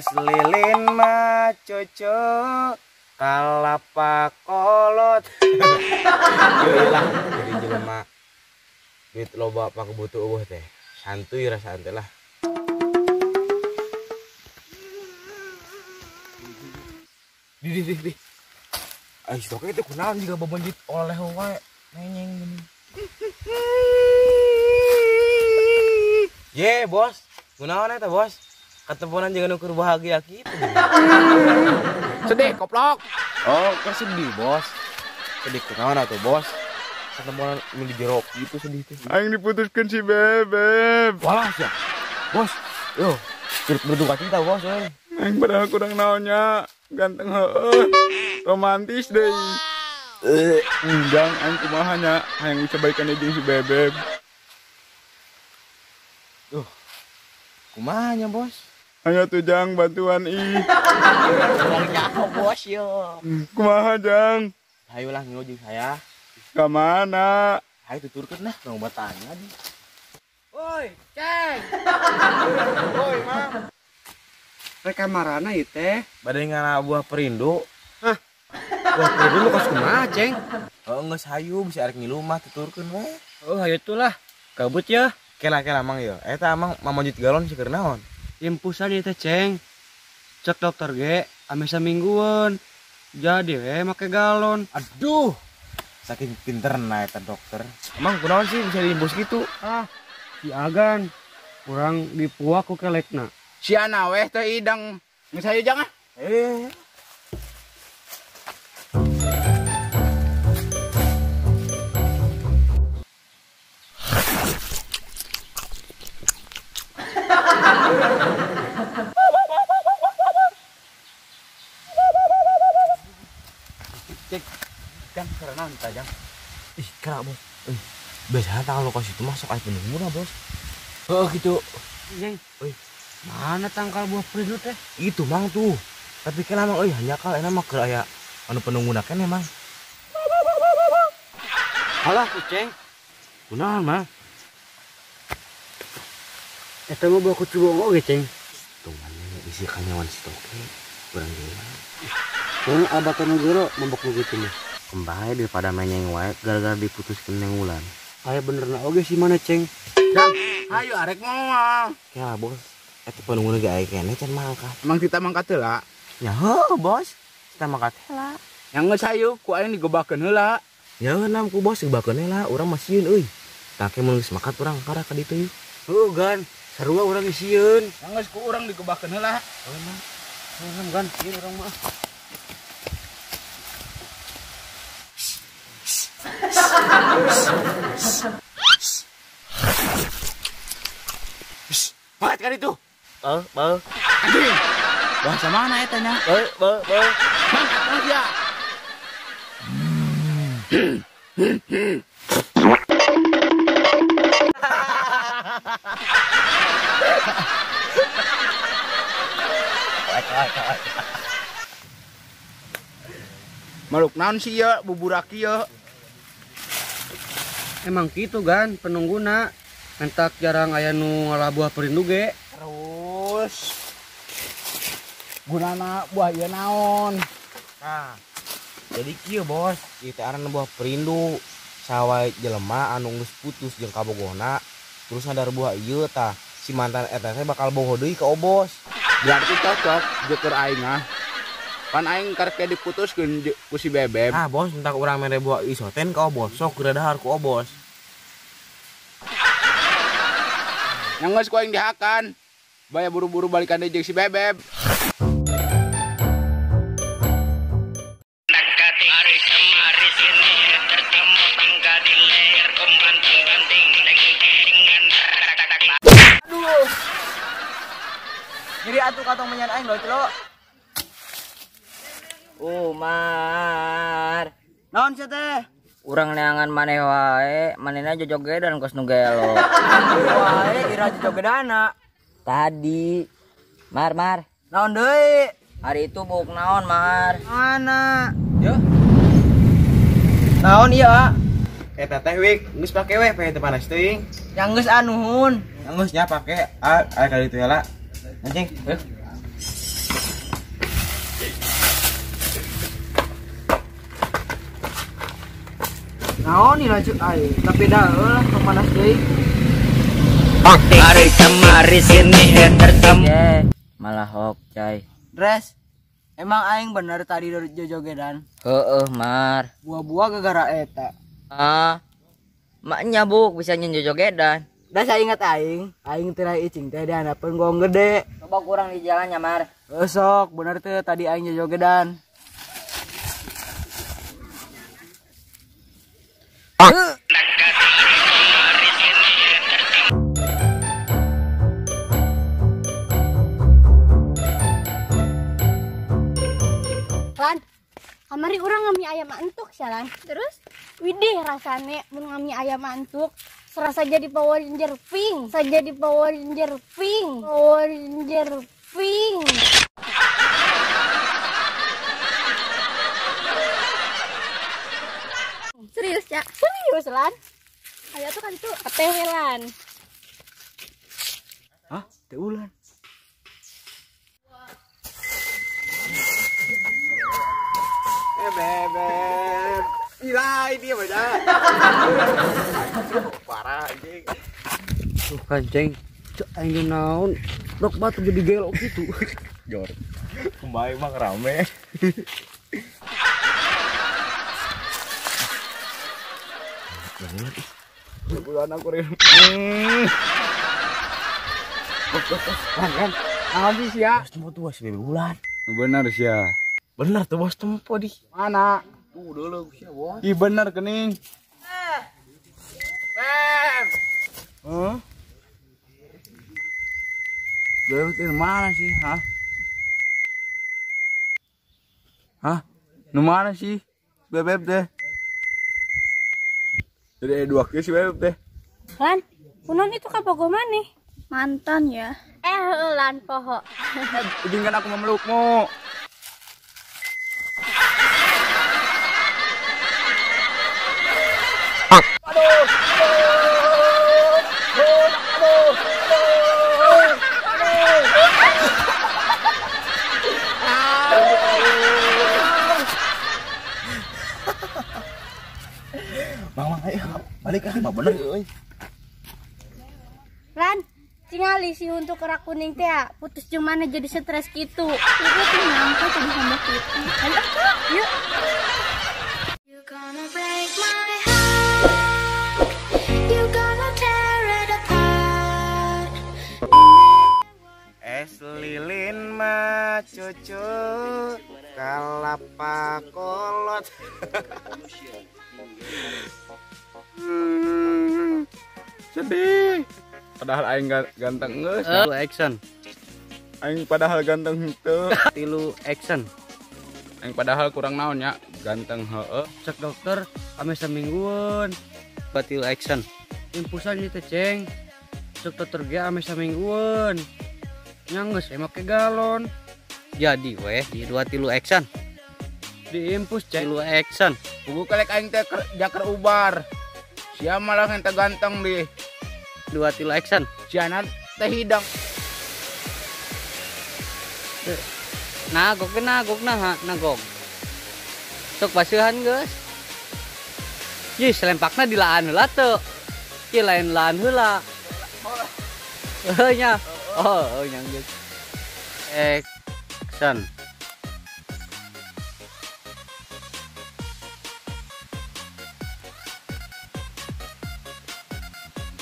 Es lilin mah cucu kalapa kolot. Yeuh lah jadi jelema duit loba pakebutuh eueuh teh. Santuy rasaan teh lah. Di. Ai si toke itu kunaon jiga babanjit oleh wae nenyeng gini. Ye, bos. Kunaon eta, bos? Ketemuan jangan ukur bahagia gitu. Sedih, koplok. Oh, kok sedih, bos? Sedih kunaon atuh, bos? Ketemuan di jerok gitu sedih teh. Aing diputuskeun si Bebeb. Walah sia. Bos, yo, turut berduka cita, bos, euy. Aing padahal kurang naonnya, ganteng heueuh. Romantis deui. Undang aing kumaha nya, hayang bisa baikan jeung si Bebeb. Duh. Kumaha nya, bos? Ayo tuh Jang, bantuan ih. Kurang nyaho, bos yo. Kumaha, Jang? Ayolah ngilu jeung saya. Ka mana? Ayo tuturkeun lah, tong batanya di. Woi, Ceng. Woi, Mang. Rek kamarana ieu teh? Bade ngala buah perindu. Hah? Buah perindu nu kos kumaha, Ceng? Heeh, geus hayu bisa arek ngilu mah tuturkeun we. Oh, hayu tuh lah. Kabut ya. Kela-kela Mang yo. Eta Mang mamonjit galon seueur naon? Impusan ieu teh, Ceng. Cek dokter ge ame saminggueun. Jadi we make galon. Aduh. Saking pinterna eta dokter. Emang kunaon sih bisa diimpus gitu? Ah, si Agan kurang dipuak ku kelekna. Si ana weh teh idang. Geus hayu Jang ah. Eh. Cek, Jang karena naon Jang? Ih, kera, bos. Biasanya tangan lokasi itu masuk air penuh murah, bos. Heeh, gitu. Jeng. Euy, mana tangkal buah perindu teh? Itu Mang tuh. Tapi kela Mang euy hanya kal enak mah keur aya anu penungguna keneh, Mang. Halah, Ceng. Kunaon, Mang? Eta mah buah kucubong oge, Ceng. Tungannya isi kanyawan si toke kurang deui. Kurang abatan nu gero mambok nu kitu mah. Kembali daripada menyeng wae gara-gara diputuskeun neng Wulan. Aya benerna oge si mana, Ceng? Jang, hayu arek moal. Ya, bos. Eta penungguna ge aya keneh can mangkat. Emang kita mangkat heula? Ya heuh, bos. Kita mangkat heula. Yang geus hayu ku aing digebakeun heula. Ya nam ku bos digebakeun heula, urang mah sieun euy. Tah ke mun geus mangkat urang kara ka ditu yeuh. Heuh, Gan. Sarua urang sieun. Yang geus ku urang digebakeun heula. Heuh, Mang. Heuh, Gan, sieun urang mah. Mangkat kan itu. Bau. Anjing. Bahasa mana eta nya? Bau. Mangkat mah sia. Maluk naon sih ya, buburaki ya. Emang gitu Gan, penungguna. Entak jarang aya nu ngalah buah perindu ge. Terus gunana buah ieu naon? Nah, jadi kieu bos, ieu teh aranna buah perindu. Sawai jelema anu geus putus jeung kabogohna, terus ngadar buah ieu tah si mantan eta teh bakal bogoh deui ka obos. Berarti cocok jeung keur aing ah. Pan aing karek diputuskeun ku si Bebeb. Ah bos, entak urang mere buah isoten ka obos, sok geura dahar ku obos. Yang geus ku aing dihakan. Baya buru-buru balikan deui jeung si Bebeb. Aduh. Nyeri atuh katong menyan aing lho, Celo. Umar. Naon sia teh? Urang neangan maneh wae, manehna jojogedan kos nu gelo. Wae ira jojogedana. Tadi. Mar, Mar. Naon deui? Hari itu buk naon, Mar? Mana? Yo. Naon ieu, ah? Eta teh wik, geus pake we teh panas teuing. Yang geus anuhun. Yang geus nya pake, ah aya kali itu heula. Anjing, yeuh. Naon nih lanjut aing, tapi dah lah panas deui. Mari kemari sini tertem. Malah hok cai. Dres. Emang aing bener tadi jojogedan? Heeh, Mar. Buah-buah gara-gara eta. Ah. Maknya buk bisa nyen jojogedan. Dah saya ingat aing, aing tirai icing teh dihandapeun gong gede. Coba kurang di jalannya, Mar. Sok, bener teh tadi aing jojogedan. Lan, kamari urang ngami ayam antuk sialan. Terus, widih rasane mun ngami ayam antuk. Serasa jadi Power Ranger pink, saya jadi Power Ranger pink, Power Ranger pink. Serius ya? Serius Lan? Ayo tuh kan itu ATW Lan. Hah? Teh ulan. Bebek. Ilai dia beda. Parah anjing. Tuh kan ceng. Cek aing naon. Rok batu jadi gelo gitu. Jor. Kembali mah rame. Bulan aku rin. Kan. Naon sih sia? Bos tempo tuh si Bebe Bulan. Bener sia. Bener tuh bos tempo di. Mana? Tuh dulu sia bos. Ih bener kening. Beb. Hah? Beb itu mana sih, hah? Hah? Nu mana sih? Bebeb teh. Jadi dua kali si Bebeb teh. Lan, kunon itu kabogoh maneh? Mantan ya. Lan poho. Izinkan aku memelukmu. Aduh, aduh, aduh, aduh, aduh. Bang, bang, ayo balik ah, bener euy. Lan, tingali si untuk kerak kuning teh putus jeung mana jadi stres gitu. Ibu tuh nyangka jadi hamba gitu. Ayo, yuk. You gonna break my heart. You gonna tear it apart. Es lilin mah cucu kalapa kolot. Sedih. Padahal aing ganteng geus. Action. Aing padahal ganteng henteu. Tilu action. Aing padahal kurang naon nya, ganteng heueuh. Cek dokter ame saminggueun. Tilu action. Infusan ieu teh ceng. Cek dokter ge ame saminggueun. Nya geus make galon. Jadi weh di 2 tilu action. Diinfus ceng. Tilu action. Pugu kelek aing teh jaker ubar. Sia malah henteu ganteng di 2 tilu action. Siana teh hidang. Nagok nagok nah nagok. Sok baseuhan geus. Yih selempakna dilaan heula teu. Ieu lain laan heula. Heuh nya. Oh, nya geus. Action.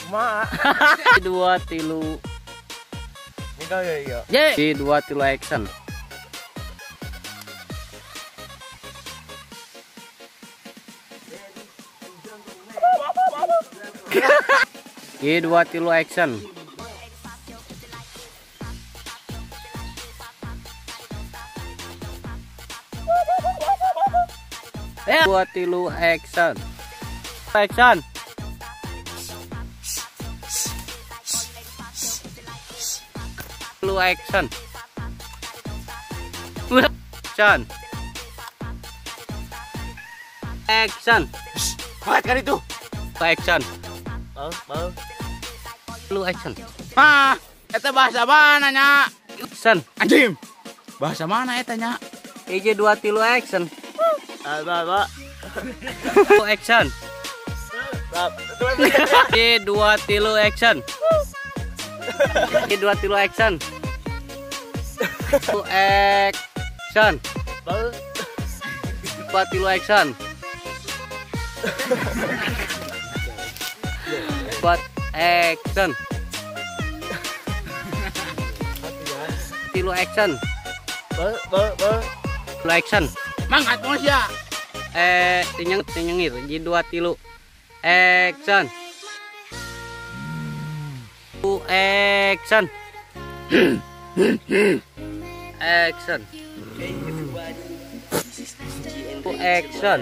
Ma. 2 tilu. Minggal ya iya. Ye. 2 tilu action. Ye 2 tilu action. 2 tilu action. Action. Lu action. Action. Action. Kuat kan itu? Action. Bau. Lu action. Ah, eta bahasa mana nya? Action. Anjing. Bahasa mana eta nya? EJ 2 tilu action. Apa? Action. 1 2 3 action. 1 2 3 action. Action. 2 3 action. 4 action. 3 action. 3 action. Mang atuh sia. Tinyengir 1 2 3 action. 2 action. Action. 2 action.